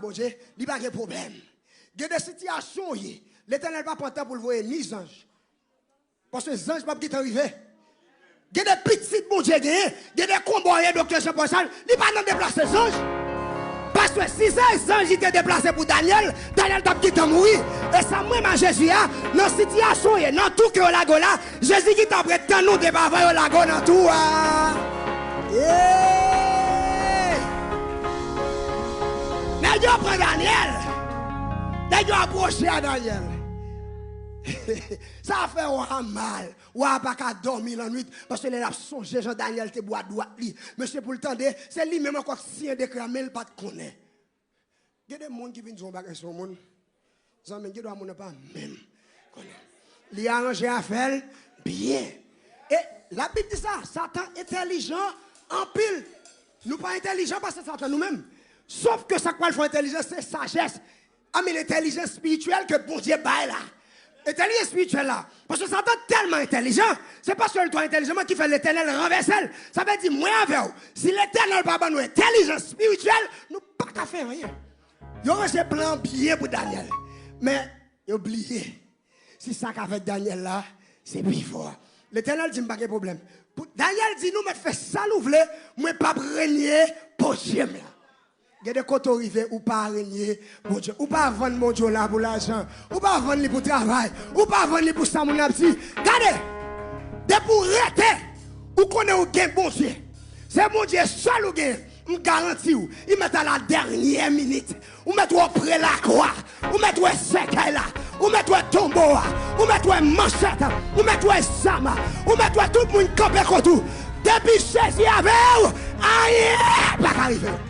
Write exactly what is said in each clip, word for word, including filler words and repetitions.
Bondye, li pa gen pwoblèm. Gen de sitiyasyon w ye, Letènèl pa pran tan pou l voye ni zanj. Paske zanj p ap gentan rive. Gen de pitit Bondye genyen, gen de konba w ye, Doktè Jean Paul Charles, li pa nan deplase zanj. Paske si se zanj li te deplase pou Danyèl, Danyèl t ap gentan mouri. E sa m renmen a Jezi a, nan sitiyasyon w ye, nan tou ke yo lage w la, Jezi gentan ap ret tann ou depi avan yo lage w nan tou a. Hey! Nèg yo pran Danyèl. Nèg yo apwoche a Danyèl. Sa fè wa mal. Wa a pa ka dòmi lannwit, paske lè l ap sonje jan Danyèl te bwè dwat li. Mesye, pou l tande, se li menm ankò k siyen dekrè a, men l pa t konnen. Gen de moun ki vin di yon bagay sou yon moun. Zanmi, gen dwa moun nan pa menm konnen. Li aranje afè l byen. E Labib di sa, Satan entèlijan anpil. Nou pa entèlijan pase Satan nou menm. Sof ke sa k pral fè w entèlijan, se sajès. Anmè, entèlijans espirityèl ke Bondye bay la. Entèlijans espirityèl la. Paske Satan tèlman entèlijan, se paske l twò entèlijan ki fè Letènèl ranvèse l. Sa vle di, mwen avè w, si Letènèl pa ban nou entèlijans espirityèl, nou pa ka fè anyen. Yo ranje plan byen pou Danyèl. Men, yo bliye. Si sa k avèk Danyèl la, se pi fò a. Letènèl di m pa gen pwoblèm. Pou, Danyèl di nou mèt fè sa nou vle, mwen p ap renye Bondye m la. Gen de kote w rive, ou pa renye Bondye. Ou pa vann Bondye w la pou lajan. Ou pa vann li pou travay. Ou pa vann li pou sa moun ap di. Gade! Depi w rete, ou konnen ou gen Bondye. Se Bondye sèl ou gen. M garanti w, li mèt a la dènyè minit. Ou mèt wè pre lakwa. Ou mèt wè sèkèy la. Ou mèt wè tonbo a. Ou mèt wè manchèt. Ou mèt wè zam. Ou mèt wè tout moun kanpe kont ou. Depi Jezi avè w, anyen pa ka rive w.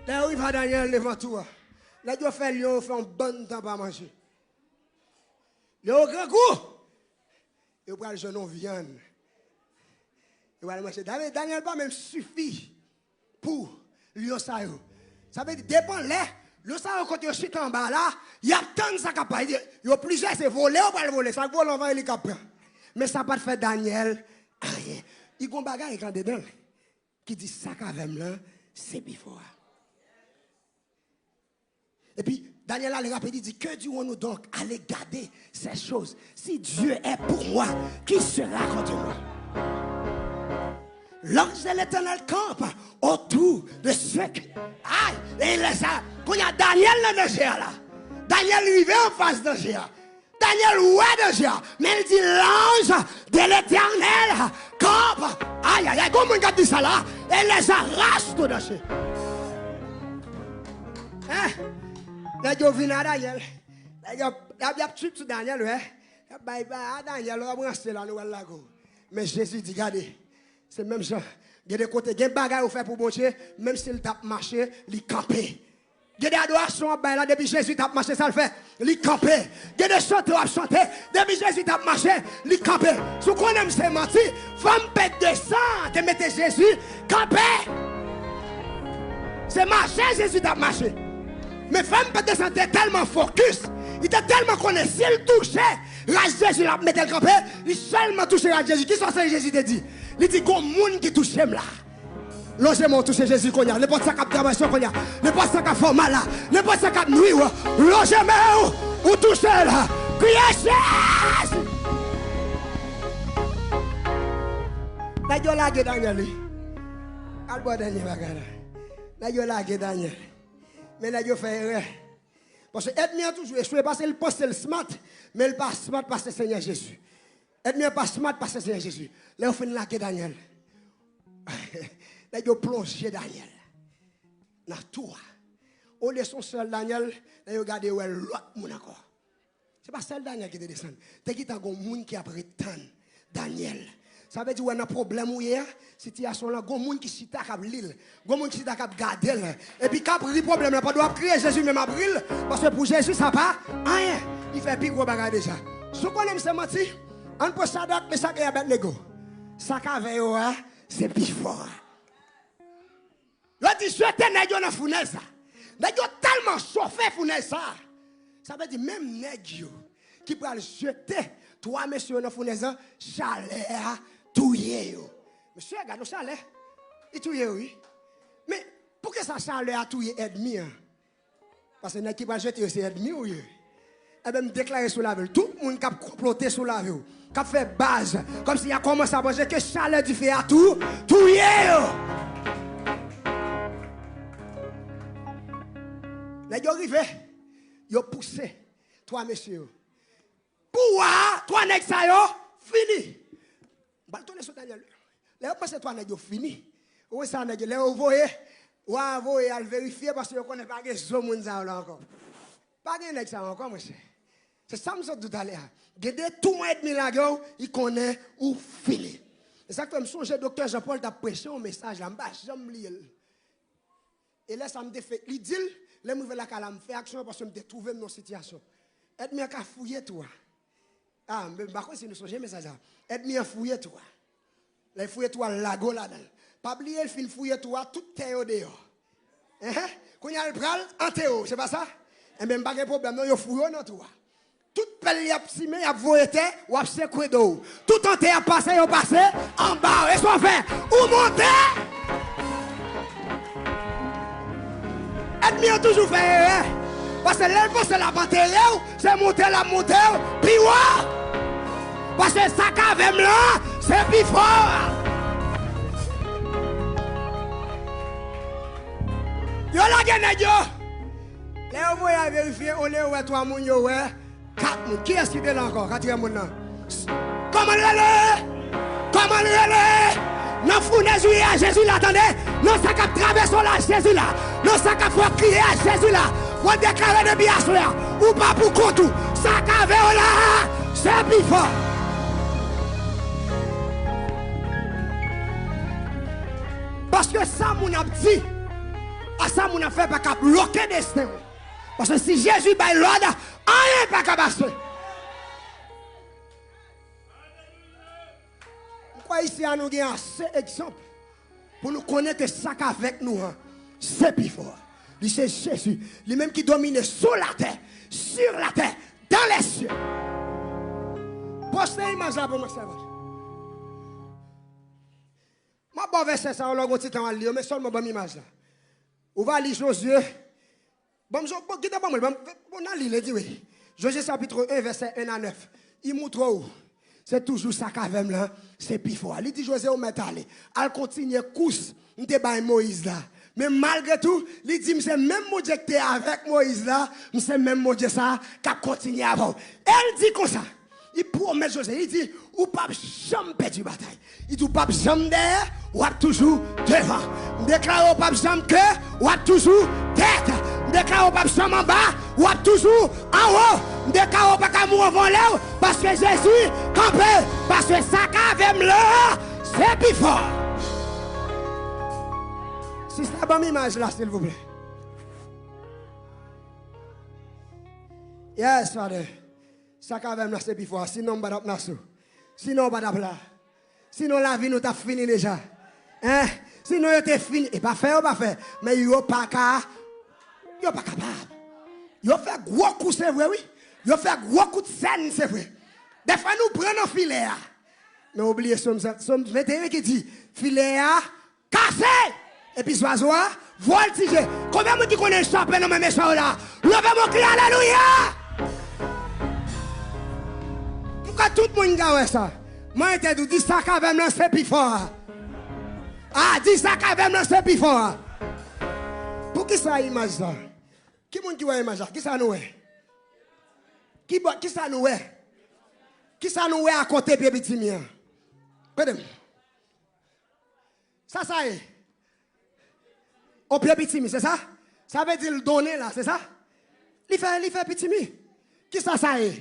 Lè yo rive a Danyèl devan tou a, nèg yo fè lyon yo fè yon bann tan pa manje. Lyon yo grangou. Yo pral jwenn yon vyann. Yo pral manje. Danyèl, Danyèl pa menm sifi pou lyon sa yo. Sa vle di, depan lè, lyon sa yo kote yo chita anba la, y ap tann sa k ap pase. Yo plizyè, se vole yo pral vole. Sa k vole anvan yo, li k ap pran. Men sa pa t fè Danyèl anyen. Li gon bagay k andedan l ki di, sa k avè m lan, se pi fò a. Epi, Danyèl ale rapid, li di, que dirons-nous donc? Allez garder ces choses. Si Dieu est pour moi, qui sera contre moi? L'ange de l'Éternel campe autour de ceux que... Ay, e lè sa, kounye a Danyèl nan danje a la. Danyèl rive anfas danje a. Danyèl wè danje a, men l di, l'ange de l'Éternel campe. Ay, ay, ay, gon moun k ap di sa la, et les arrache du danger. Hein? Nèg yo vin a Danyèl. Nèg yo, y ap, y ap trip sou Danyèl, wè. Y ap bay, bay a Danyèl, w ap ranse la, nou pral lage w. Men Jezi di, gade, se menm jan. Gen de kote, gen bagay ou fè pou Bondye, menm si l t ap mache, li kanpe. Gen de adorasyon w ap bay la, depi Jezi t ap mache, sa l fè? Li kanpe. Gen de chante w ap chante, depi Jezi t ap mache, li kanpe. Si w konnen m se manti, fanm pèt de san te mete Jezi kanpe. Se mache Jezi t ap mache. Men fanm pèt de san te tèlman fokis, li te tèlman konnen si l touche rad Jezi l ap mete l kanpe, li sèlman touche rad Jezi. Kisa w santi Jezi te di? Li di, gon moun ki touche m la. Lonje men w touche Jezi kounye a. Nenpòt sa k ap travay sou w kounye a. Nenpòt sa k ap fè w mal la. Nenpòt sa k ap nwi w. Lonje men w, ou touche l. Kriye Jezi! Nèg yo lage Danyèl, wi. Al bò dènye bagay la. Nèg yo lage Danyèl. Men nèg yo fè erè. Paske ènmi an toujou echwe, paske l panse l smart, men l pa smart pase Senyè Jezi. Ènmi an pa smart pase Senyè Jezi. Lè yo fin lage Danyèl, nèg yo plonje Danyèl nan tou a. Olye se yon sèl Danyèl, nèg yo gade yo wè lòt moun ankò. Se pa sèl Danyèl ki te desann. Te gentan gon moun ki ap ret tann Danyèl. Sa vle di, wè, nan pwoblèm ou ye a, sitiyasyon lan, gon moun ki chita k ap li l. Gon moun ki chita k ap gade l. Epi k ap ri pwoblèm lan. Pandan w ap kriye, Jezi menm ap ri l. Paske pou Jezi, sa pa anyen. Li fè pi gwo bagay deja. Si w konnen m se manti, ann pran Chadrak, Mechak e Abèdnego. Sa k avè yo a, se pi fò a. Yo di, jete nèg yo nan founèz la. Nèg yo tèlman chofe founèz sa. Sa vle di, menm nèg yo ki pral jete twa mesye yo nan founèz la, chalè a touye yo. Mesye, gade yon chalè. Li touye yo, wi. sa chalè a touye ènmi an. Paske nèg ki pral jete yo se ènmi w ye. Ebyen, m deklare sou lavi l. Tout moun k ap konplote sou lavi w, k ap fè baz, kòmsi y a kòmanse a manje, ke chalè dife a tou, touye yo. Nèg yo rive, yo pouse twa mesye yo. Pou wa a, twa nèg sa yo fini. M pral tounen sou Danyèl. Lè yo panse twa nèg yo fini, ou wè sa nèg yo, lè yo voye, wa a voye al verifye paske yo konnen pa gen zo moun sa yo la ankò. Pa gen nèg sa yo ankò, monchè. Se sa m sot di w talè a. Gen de tou ènmi lage w, li konnen ou fini. E sa k fè m sonje Doktè Jean Paul t ap preche yon mesaj la, m pa janm bliye l. E lè sa m te fè, li di l, lè m rive lakay la, m fè aksyon an paske m te twouve m nan yon sitiyasyon. Ènmi an ka fouye tou a. A, m pa konn si nou sonje mesaj la. Ènmi an fouye tou a. Lè l fouye tou a, l lage w ladan l. Pa bliye, l fin fouye tou a, tout tè yo deyò. Enhen. Kounye a, l pral antere w, se pa sa? Enben, m pa gen pwoblèm non, yo fouye w nan tou a. Tout pèl y ap simen, y ap voye tè, w ap sekwe do w. Tout antre y ap pase, yo pase anba w. E sa w fè? Ou monte! Ènmi an toujou fè erè. Paske lè l panse l ap antere w, se monte l ap monte w pi wo. Paske sa k avè m lan, se pi fò. Yo lage nèg yo. Lè yo voye al verifye, olye yo wè twa moun, yo wè kat moun. Kiyès ki te la ankò? Katriyèm moun nan. Kòman l rele? Kòman l rele? Nan founèz ou ye a, Jezi la, tande. Nan sa k ap travèse w la, Jezi la. Nan sa k ap fè w kriye a, Jezi la. Mwen deklare depi aswè a, ou pa pou kont ou. Sa k avè w la, se pi fò. Paske sa moun ap di, a sa moun ap fè pa ka bloke desten w. Paske si Jezi bay lòd, anyen pa ka pase. M kwè isi a nou gen ase egzanp pou nou konnen ke sa k avèk nou an, se pi fò. Li se Jezi, li menm ki domine sou latè, sur la terre, dans les cieux. Poste imaj la pou mwen, sèvant. M ap ba w vèsè sa yo lè w gon ti tan w al li yo, men sèlman ban m imaj la. Ou va li Jozye. Ban m, bon, kite ban mwen, ban m, bon, n a li l, anyway. Jozye chapit en, vèsè en a nèf. Li montre w, se toujou sa k avè m lan, se pi fò a. Li di Jozye, ou mèt ale. Al kontinye kous m te bay Moyiz la. Men malgre tou, li di, m se menm Bondye ki te avèk Moyiz la, m se menm Bondye sa a k ap kontinye avè w. E l di konsa, li pwomèt Jozye, li di, ou p ap janm pèdi batay. Li di, ou p ap janm dèyè, w ap toujou devan. M deklare, ou p ap janm ke, w ap toujou tèt. M deklare, ou p ap janm anba, w ap toujou anwo. M deklare, ou pa ka mouri anvan lè w, paske Jezi kanpe, paske sa k avè m lan, se pi fò. Sista, ban m imaj la, silvouplè. Yes, Father. Sa k avè m la se pi fò a. Sinon, m pa t ap nan sou. Sinon, w pa t ap la. Sinon, lavi nou t ap fini deja. Hein? Sinon, yo te fini. E pa fè, yo pa fè. Men yo pa ka. Yo pa kapab. Yo fè gwo kou, se vre, wi. Yo fè gwo kout sèn, se vre. Dèfwa, nou pran nan filè a. Men ou bliye Sòm sa, Sòm venteyen ki di, filè a kase! Epi zwazo a vòltije. Konbyen moun ki konnen l chape nan men mechan yo la? Leve men w, kriye alelouya! Poukisa tout moun ka wè sa? Mwen te di w, di sa k avè m lan se pi fò a. A, di sa k avè m lan se pi fò a. Poukisa imaj sa? Ki moun ki wè imaj la? Kisa nou wè? Ki bò, kisa nou wè? Kisa nou wè akote pye pitimi an? Kote m? Sa sa ye? On pye pitimi, se sa? Sa vle di l donnen la, se sa? Li fè, li fè pitimi. Kisa sa ye?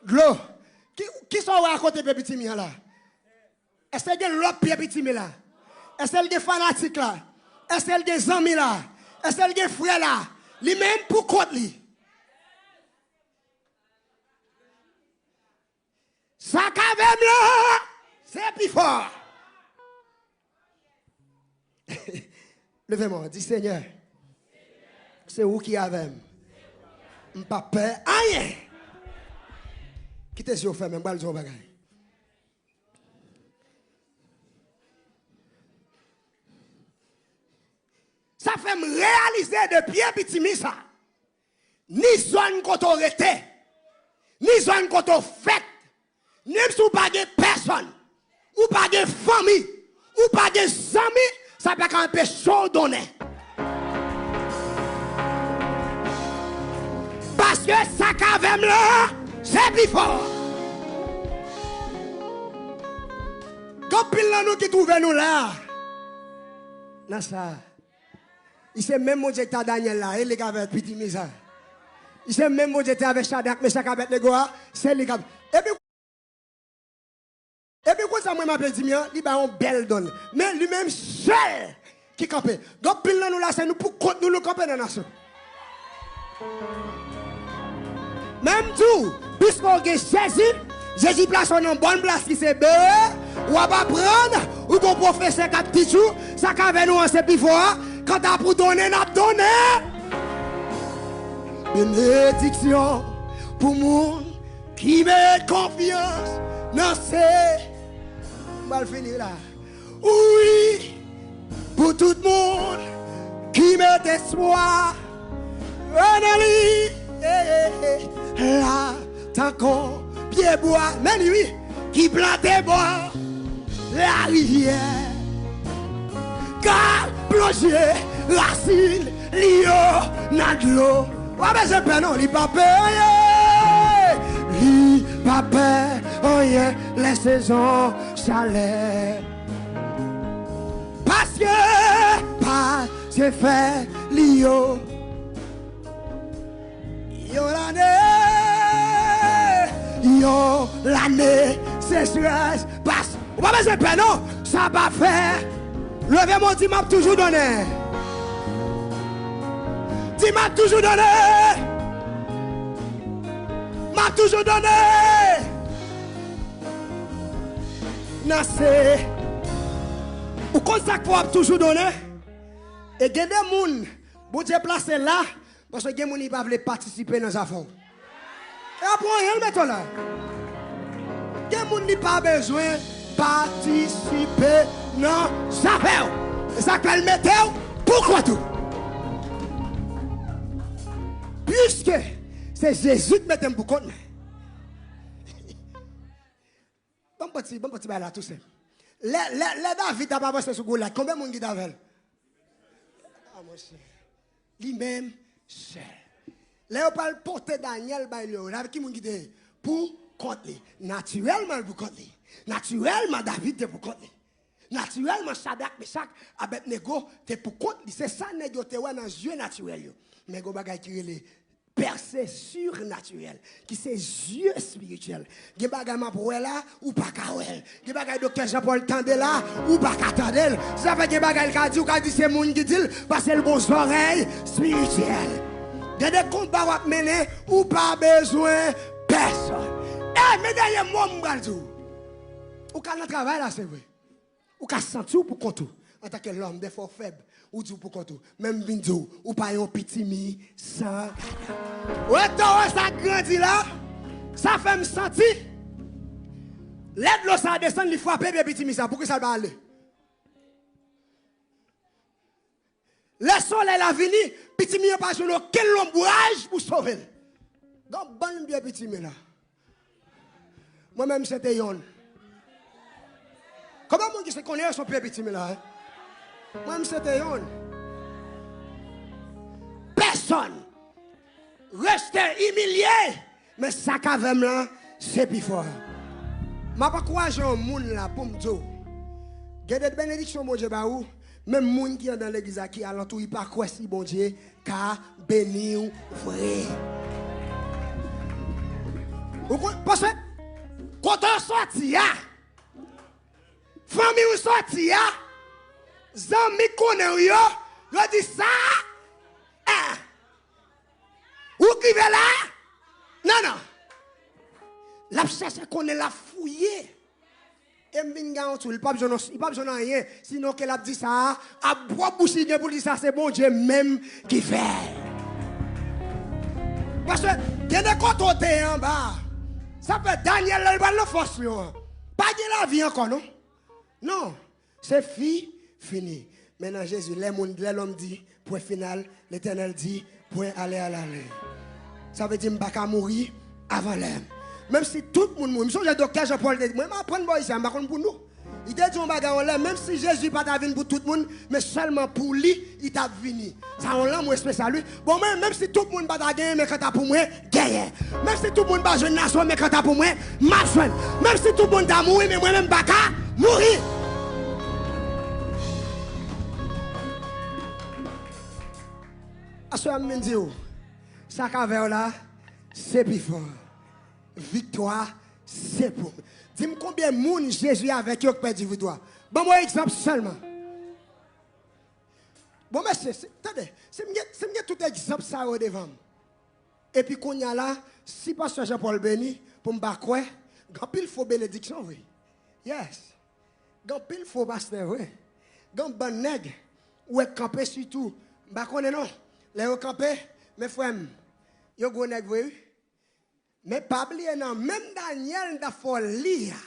Dlo. Ki, kisa w wè akote pye pitimi an la? Èske l gen lòt pye pitimi la? Èske l gen fanatik la? Èske l gen zanmi la? Èske l gen frè la? Li menm pou kont li. Sa k avè m lan, se pi fò. Leve men w, di, Senyè, se ou ki avè m. M p ap pè anyen. Kite zye w fèmen, m pral di w yon bagay. Sa fè m reyalize de pye pitimi sa, ni zòn kote w rete, ni zòn kote w fèt, menm si w pa gen pèsòn, ou pa gen fanmi, ou pa gen zanmi, sa pa ka anpeche w donnen. Paske sa k avè m lan, se pi fò. Gen anpil nan nou ki twouve nou la, nan sa. Li se menm Bondye ki t a Danyèl la, e li k avè pitimi sa. Li se menm Bondye ki te avè Chadrak, Mechak, Abèdnego a, se li k ap. Epi, epi konsa mwen m aple di m an, li bay yon bèl donn. Men li menm sèl ki kanpe. Gen anpil nan nou la, se nou pou kont nou, nou kanpe nan nasyon. Men m di w, piske w gen Jezi, Jezi plase w nan bòn plas ki se bere, w ap aprann, ou gon pwofesè k ap tich ou, sa k avè nou an se pi fò a, kanta pou donnen, n ap donnen. Benediksyon pou moun ki met konfyans nan se. M pral fini la. Wi, pou tout moun ki met espwa nan li, eh, eh, eh, la tankou pye bwa, men li, wi, ki plante bò larivyè, k ap plonje rasin li yo nan dlo. Ou pa bezwen pè non, li pa pè anyen. Li pa pè anyen lè sezon chalè. Paske, paske fè li yo. Yon lane, yon lane sechrès pas. Ou pa bezwen pè non, sa pa fè. Leve men w, di, "M ap toujou donnen." Di, "M ap toujou donnen." M ap toujou donnen. Nan se, ou konn sa k fè w ap toujou donnen? E gen de moun Bondye plase la, paske gen moun li pa vle patisipe nan zafè w. E apre anyen l mete w la. Gen moun li pa bezwen patisipe nan zafè w. E sa k fè l mete w pou kont ou. Piske se Jezi k mete m pou kont mwen. Ban m pran ti, ban m pran ti bagay la tou senp. Lè, lè, lè David t ap avanse sou Golyat, konbyen moun ki t avè l? Ah, monchè. Li menm sèl. Lè yo pral pote Danyèl bay li yo, David ki moun ki te pou kont li? Natirèlman, l pou kont li. Natirèlman, David te pou kont li. Natirèlman, Chadrak, Mechak, Abèdnego te pou kont li. Se sa nèg yo te wè nan zye natirèl yo. Men gen yon bagay ki rele pèse sirnatirèl, ki se zye espirityèl. Gen bagay m ap wè la, ou pa ka wè l. Gen bagay doktè Jean Paul tande la, ou pa ka tande l. Sa fè gen bagay l ka di, ou ka di se moun ki di l, paske l gon zòrèy espirityèl. Gen de konba w ap mennen, ou pa bezwen pèsòn. E, men dènye mo m pral di w. Ou ka nan travay la, se vre. Ou ka santi w pou kont ou. Antanke lòm, dèfwa w fèb, ou di w pou kont ou. Men m vin di w, ou pa yon pitimi san gade. Ou wè, to wè sa k grandi la? Sa fè m santi lè dlo sa a desann, li frape pye pitimi sa. Poukisa l pa ale? Lè solèy la vini, pitimi an pa jwenn okenn lonbraj pou sove l. Gon bann vye pitimi la. Mwen menm se te yonn. Konbyen moun ki se konnen yo se yon pye pitimi la, en? Mwen menm se te yonn. Pèsòn. Reste imilye. Men sa k avè m lan, se pi fò. M ap ankouraje yon moun la pou m di w, gen de benediksyon Bondye ba ou, men moun ki anndan legliz la, ki alantou, li pa kwè si Bondye ka beni w vre. Ou konn, paske kote w sòti a, fanmi w sòti a, zanmi k konnen w yo, yo di sa, eh, ou k rive la? Non, non. L ap chèche konnen, l ap fouye. E m vin garanti w, li p ap jwenn, li p ap jwenn anyen, sinon ke l ap di sa a, ap pwòp bouch li gen pou l di sa, se Bondye menm ki fè. Paske gen de kote w te ye anba a. Sa fè Danyèl, lè l pral nan fòs li an, pa gen lavi ankò, non. Non, se fi, fini. Men nan Jezi, lè moun, lè lòm di, pwen final, Letènèl di, pwen ale, ale, ale. Sa vle di m pa ka mouri avan lè m. Menm si tout moun mouri. M sonje doktè Jean Paul te di, mwen m aprann bò isi a, m pa konn pou nou. Li te di yon bagay yon lè, menm si Jezi pa ta vin pou tout moun, men sèlman pou li, li t ap vini. Sa yon lanmou espesyal, wi. Bon, mwen, menm si tout moun pa ta genyen, men kanta pou mwen, genyen. Menm si tout moun pa jwenn nasyon, men kanta pou mwen, m ap jwenn. Menm si tout moun ta mouri, men mwen menm m pa ka mouri. Aswè a m vin di w, sa k avè w la, se pi fò. Viktwa, se pou m. Di m konbyen moun Jezi avèk yo k pèdi viktwa. Ban m yon egzanp sèlman. Bon, mesye, si, tande, si m gen, si m gen tout egzanp sa yo devan m, epi kounye a la, si pastè Jean Paul beni, pou m pa kwè, gen anpil fo benediksyon vre. Yes. Gen anpil fo pastè vre. Gen bann nèg, ou wè k kanpe sitou, m pa konnen non. Lè yo kanpe, men frè m, yo gwo nèg vre, wi. Men pa bliye nan menm Danyèl m t ap fè w li a.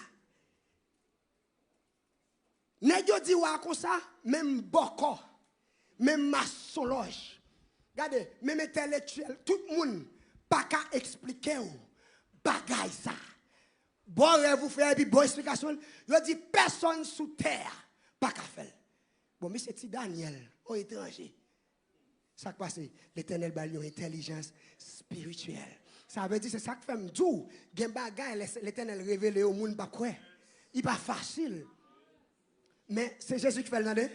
Nèg yo di wa konsa, menm bòkò, menm masonlòj. Gade, menm entèlektyèl, tout moun pa ka eksplike w bagay sa. Bon rèv ou fè epi bon esplikasyon, yo di pèsonn sou tè a pa ka fè l. Bon, misye ti Danyèl, yon etranje. Sa k pase? Letènèl ba l yon entèlijans espirityèl. Sa vle di, se sa k fè m di w, gen bagay, lè Letènèl revele yo, moun p ap kwè. Li pa fasil. Men, se Jezi ki fè l, tande.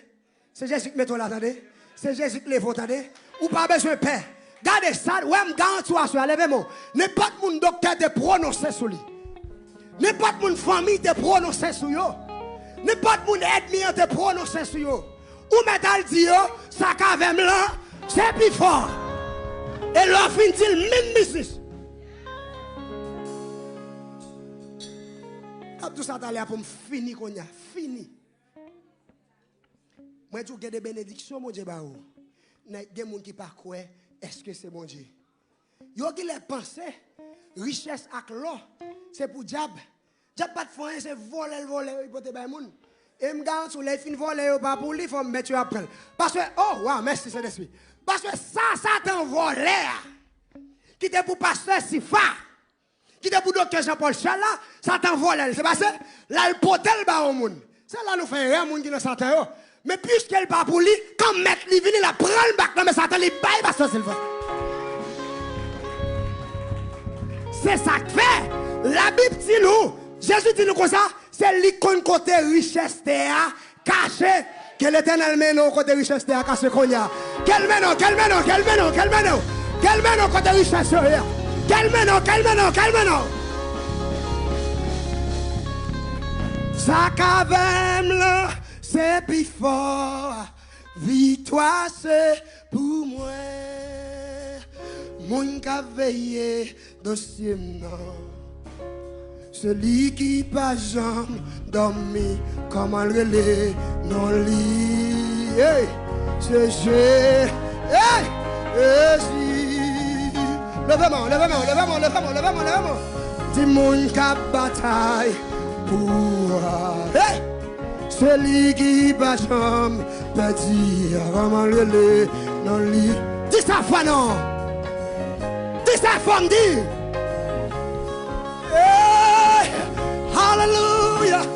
Se Jezi ki mete w la, tande. Se Jezi ki leve w, tande. Ou pa bezwen pè. Gade sa, wè m garanti w aswè a, leve men w. Nenpòt moun doktè te pwononse sou li. Nenpòt moun fanmi te pwononse sou yo. Nenpòt moun ènmi an te pwononse sou yo. Ou mèt al di yo, sa k avè m lan, se pi fò. E lè w fin di l, mean business. M ap di w sa talè a pou m fini kounye a. Fini. Mwen di w gen de benediksyon Bondye ba ou. Men gen moun ki pa kwè, èske se Bondye? Yo genlè panse richès ak lò se pou dyab. Dyab pa t fè anyen, se vòlè l vòlè yo, li pote bay moun. E m garanti w, lè l fin vòlè yo pa pou li, fò m mèt yo ap pran l. Paske, oh, waw, mèsi Sentespri. Paske sa Satan vòlè a, ki te pou pastè Sifa, ki te pou doktè Jean Paul Chal la, Satan vòlè l. Se pa se, l al pote l ba yon moun. Se la nou fè erè, moun ki nan Satan yo. Men piske l pa pou li, kan mèt li vini, l ap pran l back nan men Satan, li bay pastè Silvès. Se sa k fè, Labib di nou, Jezi di nou konsa, se li k konn kote richès tè a kache. Ke Letènèl mennen w kote richès tè a kache kounye a. Ke l mennen w, ke l mennen w, ke l mennen w, ke l mennen w. Ke l mennen w kote richès yo ye. Ke l mennen w, ke l mennen w, ke l mennen w. Sa k avè m lan, se pi fò. Viktwa se pou mwen. Moun k ap veye dosye m nan. Se li ki pa janm dòmi, kòman l rele non li? Hey, se Je, hey, Jezi. Leve men w, leve men w, leve men w, leve men w, leve men w, leve men w. Di moun k ap batay pou ou a. Hey! Se li ki pa janm pèdi, kòman l rele non li? Di sa fò non. Di sa fò m di. Hey! Hallelujah!